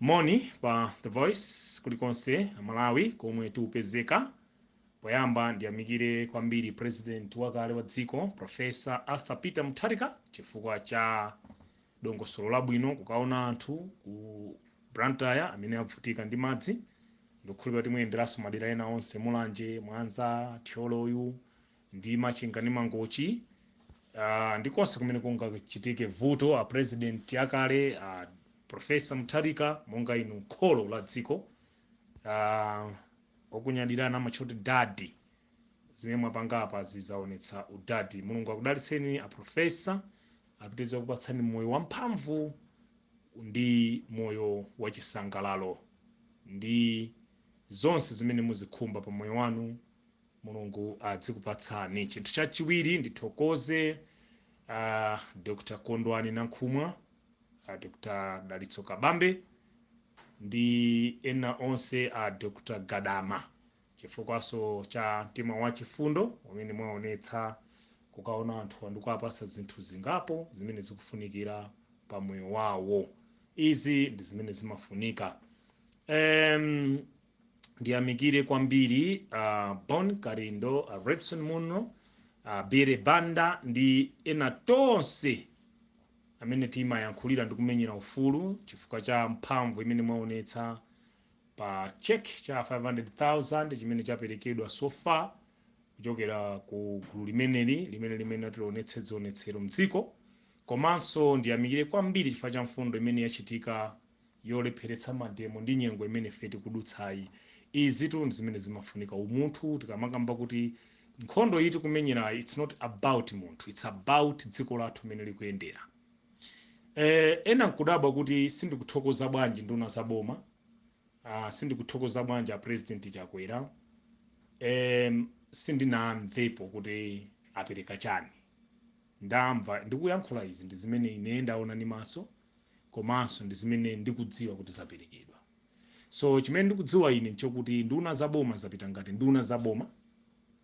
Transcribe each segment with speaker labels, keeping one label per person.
Speaker 1: Moni pa The Voice kulikonse Amalawi komwe tikupezeka. Poyamba ndiyamikire kwambiri President wakale wa dziko, Professor Arthur Peter Mutharika, chifukwa cha dongosolo labwino kukaona anthu ku Blantyre amene avutika ndi madzi. Ndikukhulupirira kuti muyenderanso madera ena onse, Mulanje, Mwanza, Thyoloyu ndi Machinga ndi Mangochi, ndikonse kumene kungachitike vuto. A President akale, Professor Mutharika, monga inu kholo la dziko, okunyadirana amachoti daddy, zimene mwapanga apa zizaonetsa udaddy. Mulungu akudalitseni a Professor, apitirize kupatsani moyo wamphamvu ndi moyo wachisangalalo ndi zonse zimene muzikhumba pa moyo wanu, Mulungu adzikupatsani. Chinthu chachiwiri, ndithokoze Dr Kondwani Nankhumwa, Dr Dalitso Kabambe ndi ena onse, a Dr Gadama, chifukwaso cha mtima wachifundo umene mwaonetsa kukaona anthu ndikuwapasa zinthu zingapo zimene zikufunikira pa moyo wawo. Izi ndi zimene zimafunika. Ndiyamikire kwambiri Bon Kalindo, Redson Muno, Bire Banda ndi ena tonse amene timayankhulira ndi kumenyera ufulu, chifukwa cha mphamvu imene mwaonetsa pa check cha 500,000 chimene chaperekedwa so far kuchokera ku gulu limeneli limene tilionetse zionetsero mdziko. Komanso ndiyamikire kwambiri chifukwa cha mfundo imene yachitika yolepheretsa mademo ndi nyengo imene ife tikudutsayi. Izitu ndi zimene zimafunika, umunthu. Tikamakamba kuti nkhondo iyi tikumenyerayi, it's not about munthu, it's about dziko lathu limene likuyendera. Ena nkudabwa kuti sindikuthokoza bwanji nduna za boma, sindikuthokoza bwanji a President Chakwera. Sindinamvepo kuti apereka chani. Ndamva ndikuyankhula izi ndi zimene ine ndaona ndi maso, komanso ndi zimene ndikudziwa kuti zaperekedwa. So chimene ndikudziwa ine nchokuti nduna za boma zapita ngati nduna za boma,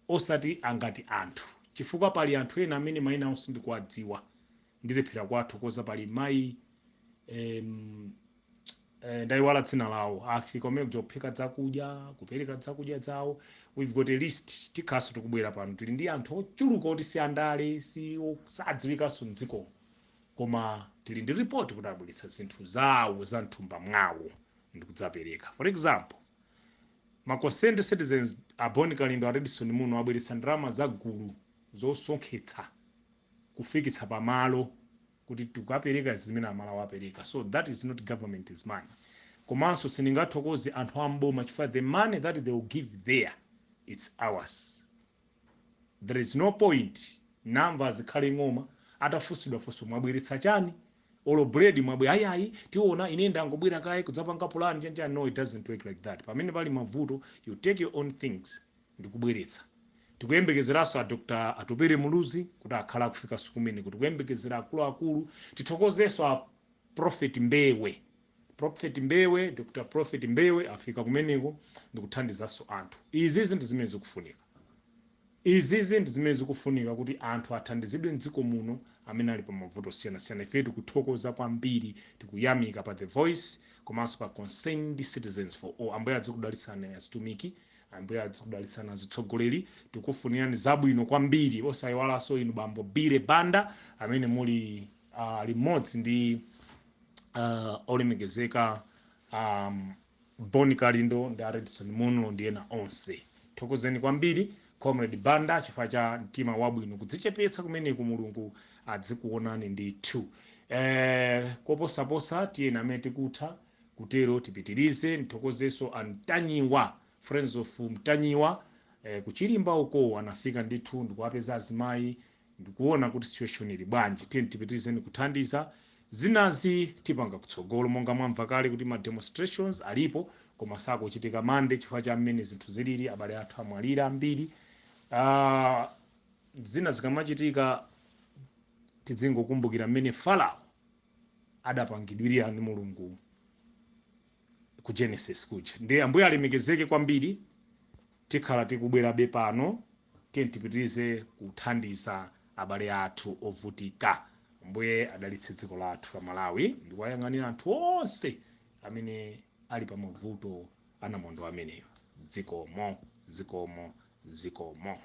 Speaker 1: osati angati anthu, chifukwa pali anthu ena amene mayina awo sindikuwadziwa, ndilephera kuwathokoza. Pali mayi, ndayiwala dzina lawo, afika umene kuja kuphika zakudya, kupereka zakudya zawo. We've got a list, tikhaso tikubwera pano. Tili ndi anthu ochuluka oti si andale, si sadziwikanso mdzikomo, koma tili ndi report kuti abweretsa zinthu zawo za mthumba mwawo ndikudzapereka. For example, ma Concerned Citizens, a Bon Kalindo, a Redson Muno, abweretsa ndalama za gulu zosonkhetsa kufikitsa pamalo kuti tikukapereka zimene Amalawi apereka. So that is not government's money. Komanso sindingathokoze anthu amboma chifukwa the money that they will give there, it's ours. There is no point. Namva azikhale ng'oma atafunsidwa funso, "Mwabweretsa chani? Olo bread mwabwe?" "Ayiayi, tiona, ine ndangobwera kaye kudzapanga plan chanchani." No, it doesn't work like that. Pamene pali mavuto, you take your own things ndikubweretsa. Tikuyembekezeranso a Dr Atupere Muluzi kuti akhala akufika sikumene kuti kuyembekezera akuluakulu. Tithokozenso a Prophet Mbewe, Prophet Mbewe, Dr Prophet Mbewe afika kumeneko ndikuthandizanso anthu. Izizi ndi zimene zikufunika. Izizi ndi zimene zikufunika kuti anthu athandizidwe mdziko muno amene ali pa mavuto osiyanasiyana. Ife tikuthokoza kwambiri, tikuyamika pa The Voice komanso pa Concerned Citizens for All. Ambuye adzikudalitsani azitumiki, Ambuye adzikudalitsani azitsogoleri, tikufunirani zabwino kwambiri. Osayiwalanso inu bambo Bire Banda amene muli limodzi ndi olemekezeka Boni Kalindo ndi Redson Munlo ndi ena onse. Thokozeni kwambiri, Comrade Banda, chifukwa cha mtima wabwino, kudzichepetsa kumeneku. Mulungu adzikuonani ndithu. Koposaposa tiyeni amene tikutha kutero tipitirize. Nthokozenso Amtanyiwa, Friends of Mtanyiwa, kuchilimba uko anafika ndithu ndikuwapeza azimayi ndikuona kuti situation ili bwanji. Tiyeni tipitirizeni kuthandiza, zinazi tipanga kutsogolo. Monga mwamva kale kuti ma demonstrations alipo, koma sakuchitika Mande chifukwa cha mmene zinthu zilili. Abale athu amwalira ambiri. Zina zikamachitika tidzingokumbukira mmene Farao adapangidwirira ndi Mulungu ku Genesis kuja. Ndi Ambuye alemekezeke kwambiri. Tikhala tikubwerabe pano. Tiye tipitirize kuthandiza abale athu ovutika. Ambuye adalitse dziko lathu la Malawi ndikuwayang'anira anthu onse. amene ali pa mavuto anamondo ameneyo. Zikomo, zikomo, zikomo.